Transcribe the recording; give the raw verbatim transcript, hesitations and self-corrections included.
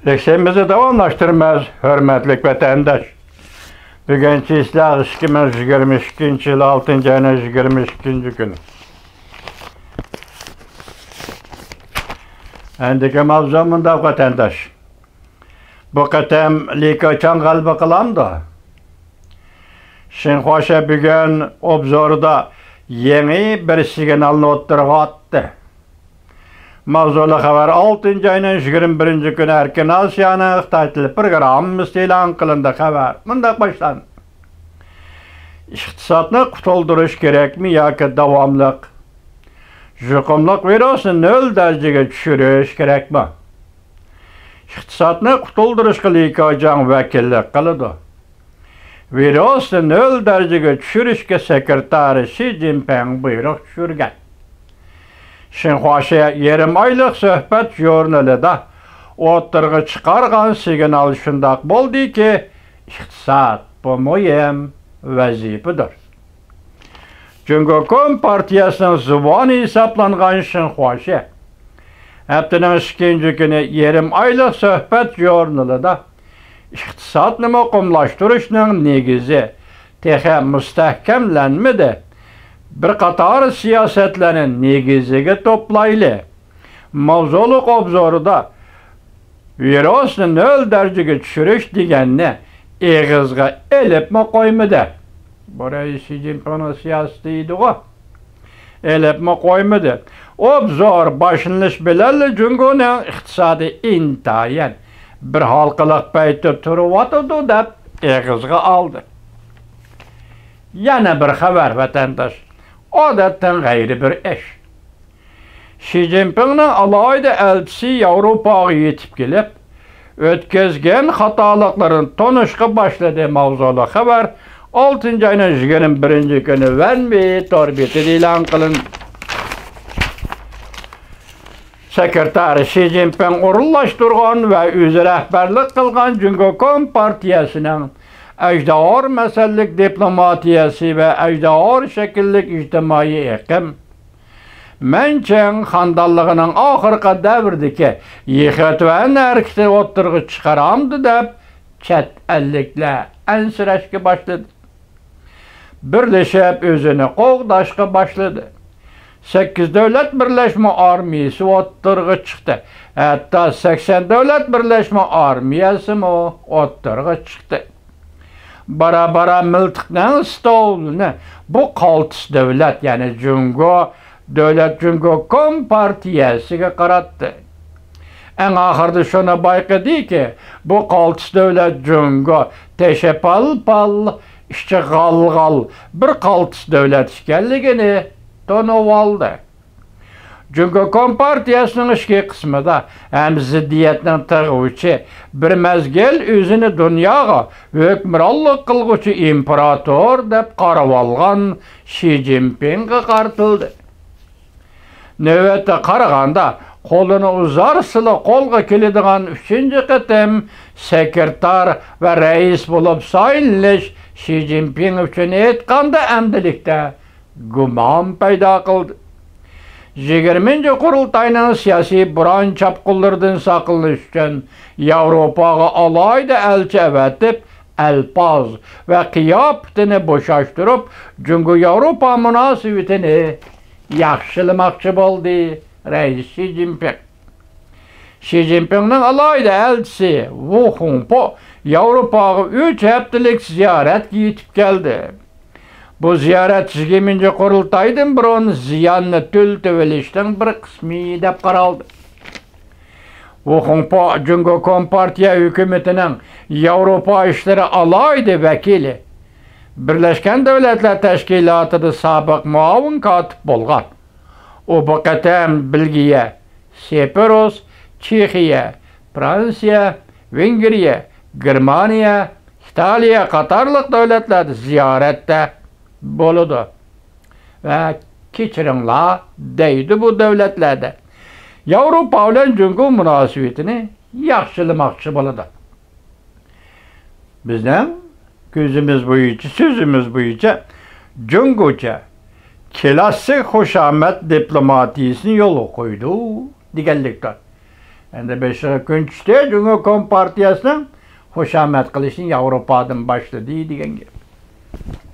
لېكسىيەمىزنى داۋاملاشتۇرىمىز، ھۆرمەتلىك ۋەتەنداش. بۈگۈن چىسلاغ ئىككى مىڭ يىگىرمە ئىككىنچى يىل ئالتىنچى ئاينىڭ يىگىرمە ئىككىنچى كۈنى. ئەندىكى ماۋزۇ مۇنداق، ۋەتەنداش. بۇ قېتىم لى كېچاڭ غەلىبە قىلامدۇ؟ شىنخۇاشە بۈگۈن ئوبزورىدا يېڭى بىر سىگنالنى ئوتتۇرىغا ئاتتى. ماۋزۇلۇق خەۋەر ئالتىنچى ئاينىڭ يىگىرمە بىرىنچى كۈنى ئەركىن ئاسىيانىڭ خىتاي تىلى پروگراممىسىدا ئېلان قىلىندى. خەۋەر مۇنداق باشلاندى: ئىقتىسادنى قۇتۇلدۇرۇش كېرەكمۇ ياكى داۋاملىق يۇقۇملۇق ۋىرۇسنى نۆل دەرىجىگە چۈشۈرۈش كېرەكمۇ؟ ئىقتىسادنى قۇتۇلدۇرۇشقا لى كېچاڭ ۋەكىللىك قىلىدۇ. ۋىرۇسنى نۆل دەرىجىگە چۈشۈرۈشكە سېكرېتارى شى جىنپىڭ بۇيرۇق چۈشۈرگەن. شىنخۇاشە يېرىم ئايلىق سۆھبەت ژۇرنىلىدا ئوتتۇرىغا چىقارغان سىگنال شۇنداق بولدىكى، ئىقتىساد، بۇ مۇھىم ۋەزىپىدۇر. جۇڭگو كومپارتىيەسىنىڭ زۇۋانى ھېسابلانغان شىنخۇاشى ھەپتىنىڭ ئىككىنچى كۈنى يېرىم ئايلىق سۆھبەت ژۇرنىلىدا ئىقتىسادنى مۇقىملاشتۇرۇشنىڭ نېگىزى تېخى مۇستەھكەملەنمىدى. بىر قاتار سىياسەتلەرنى نېگىزىگە توپلايلى. ماۋزۇلۇق ئوبزورىدا ۋىرۇسنى نۆل دەرىجىگە چۈشۈرۈش دېگەننى ئېغىزغا ئېلىپمۇ قويمىدى. بۇ رەئىس شى جىنپىڭنىڭ سىياسىتى ئىدىغۇ. ئېلىپمۇ قويمىدى. ئوبزور باشلىنىش بىلەنلا جۇڭگونىڭ ئىقتىسادى ئىنتايىن بىر ھالقىلىق پەيتتە تۇرۇۋاتىدۇ دەپ ئېغىزغا ئالدى. يەنە بىر خەۋەر، ۋەتەنداش. ئادەتتىن غەيرىي بىر ئىش. شى جىنپىڭنىڭ ئالاھىدە ئەلچىسى ياۋروپاغا يېتىپ كېلىپ، ئۆتكۈزگەن خاتالىقلىرىنى تونۇشقا باشلىدى. ماۋزۇلۇق خەۋەر ئالتىنچى ئاينىڭ يىگىرمە بىرىنچى كۈنى ۋەنۋې تور بېتىدە ئېلان قىلىندى. سېكرېتار شى جىنپىڭ ئورۇنلاشتۇرغان ۋە ئۆزى رەھبەرلىك قىلغان جۇڭگو كومپارتىيەسىنىڭ ئەجدىھا مەسەللىك دىپلوماتىيەسى ۋە ئەجدىھا شەكىللىك ئىجتىمائىي ئېقىم، مەنچىڭ خاندانلىقىنىڭ ئاخىرقى دەۋردىكى يىخېتۈەن ھەرىكىتىنى ئوتتۇرىغا چىقارامدۇ دەپ، چەت ئەللىكلەر ئەنسىرەشكە باشلىدى. بىرلىشىپ ئۆزىنى قوغداشقا باشلىدى. سەككىز دۆلەت بىرلەشمە ئارمىيەسى ئوتتۇرىغا چىقتى. ھەتتا سەكسەن دۆلەت بىرلەشمە ئارمىيەسىمۇ ئوتتۇرىغا چىقتى. بارا-بارا مىلتىقنىڭ ئىستولىنى بۇ قالتىس دۆلەت، يەنى جۇڭگو دۆلەت جۇڭگو كومپارتىيەسىگە قاراتتى. ئەڭ ئاخىرىدا شۇنى بايقىدىكى، بۇ قالتىس دۆلەت جۇڭگو تېشى پال-پال، ئىچى غال-غال بىر قالتىس دۆلەت ئىكەنلىكىنى تونۇۋالدى. جۇڭگو كومپارتىيەسىنىڭ ئىچكى قىسمىدا ھەم زىددىيەتنىڭ تىغ ئۇچى، بىر مەزگىل ئۆزىنى دۇنياغا ھۆكۈمرانلىق قىلغۇچى ئىمپېراتور دەپ قارىۋالغان شى جىنپىڭغا قارىتىلدى. نۆۋەتتە قارىغاندا، قولىنى ئۇزارسىلا قولغا كېلىدىغان ئۈچىنچى قېتىم سېكرېتار ۋە رەئىس بولۇپ سايلىنىش شى جىنپىڭ ئۈچۈن ئېيتقاندا ئەمدىلىكتە گۇمان پەيدا قىلدى. يىگىرمىنچى قۇرۇلتاينىڭ سىياسىي بوران چاپقۇنلىرىدىن ساقلىنىش ئۈچۈن ياۋروپاغا ئالاھىدە ئەلچى ئەۋەتىپ، ئەلپاز ۋە قىياپىتىنى بوشاشتۇرۇپ، جۇڭگو ياۋروپا مۇناسىۋىتىنى ياخشىلىماقچى بولدى رەئىس شى جىنپىڭ. شى جىنپىڭنىڭ ئالاھىدە ئەلچىسى ۋۇ خۇڭپو ياۋروپاغا ئۈچ ھەپتىلىك زىيارەتكە يېتىپ كەلدى. بۇ زىيارەت يىگىرمىنچى قۇرۇلتايدىن بۇرۇن زىياننى تۈلتۈۋېلىشنىڭ بىر قىسمى دەپ قارالدى. ۋۇ خۇڭپو جۇڭگو كومپارتىيە ھۆكۈمىتىنىڭ ياۋروپا ئىشلىرى ئالاھىدە ۋەكىلى، بىرلەشكەن دۆلەتلەر تەشكىلاتىدا سابىق مۇئاۋىن كاتىپ بولغان. ئۇ بۇ قېتىم بېلگىيە، سىپىرۇس، چېخىيە، فرانسىيە، ۋېنگرىيە، گېرمانىيە، ئىتالىيە قاتارلىق دۆلەتلەردە زىيارەتتە بولىدۇ ۋە «كەچۈرۈڭلار» دەيدۇ، بۇ دۆلەتلەردە ياۋروپا بىلەن جۇڭگو مۇناسىۋىتىنى ياخشىلىماقچى بولىدۇ. بىزنىڭ كۆزىمىز بويىچە، سۆزىمىز بويىچە جۇڭگوچە كىلاسسىك خۇشامەت دىپلوماتىيىسىنى يولغا قويدۇق دېگەنلىكتۇر. ئەمدى بېشىغا كۈن چۈشتى، جۇڭگو كومپارتىيەسىنىڭ خۇشامەت قىلىشنى ياۋروپادىن باشلىدى دېگەن گەپ.